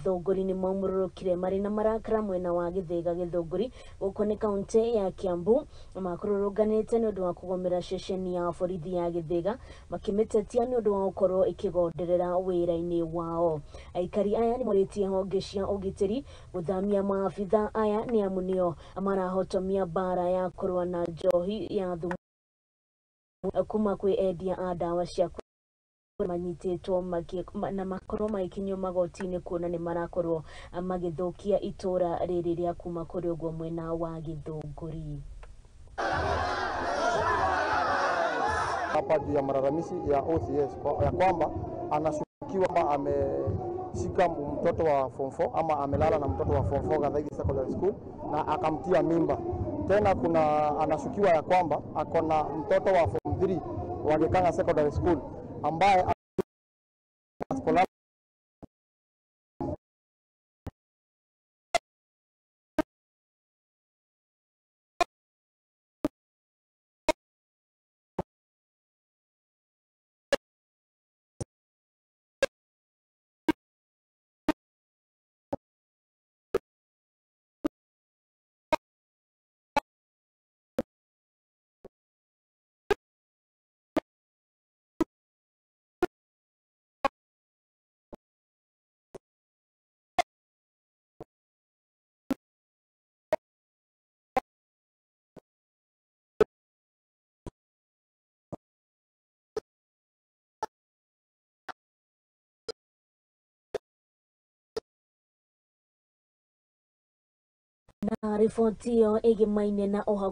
Githũngũri nĩ maumũrũrũkire marĩ na marakara mwena wa Gĩthĩga Githũngũri gũkũ nĩ kaunti ya Kiambu. Makũrũrũnganĩte nĩ ũndũ wa kũgomera ceceni ya borithi ya Gĩthĩga makĩmĩtetia nĩ ũndũ wa gũkorwo ĩkĩgonderera wĩra-inĩ wao. Aikari aya nĩ morĩtie honge cia ũgitĩri gũthamia maabitha aya nĩ amu nĩo marahotomia mbara ya kũrũa na njohi ya thumu kuma kwĩ endia a ndawa cia manyitĩtwo na makorwo magĩkinyio magoti-inĩ kuona nĩ marakorwo magĩthũkia itũra rĩrĩ rĩa kuma kũrĩ ũguo mwena wa Githũngũri. Hapa juu ya malalamishi ya OCS ya kwamba anashukiwa kwamba ameshika mtoto wa form 4 ama amelala na mtoto wa form 4 Gathaigi Secondary School na akamtia mimba. Tena kuna anashukiwa ya kwamba akona mtoto wa form 3 wa Gikanga Secondary School ambaye Na riboti ĩyo ĩgĩmaine na ũhagu.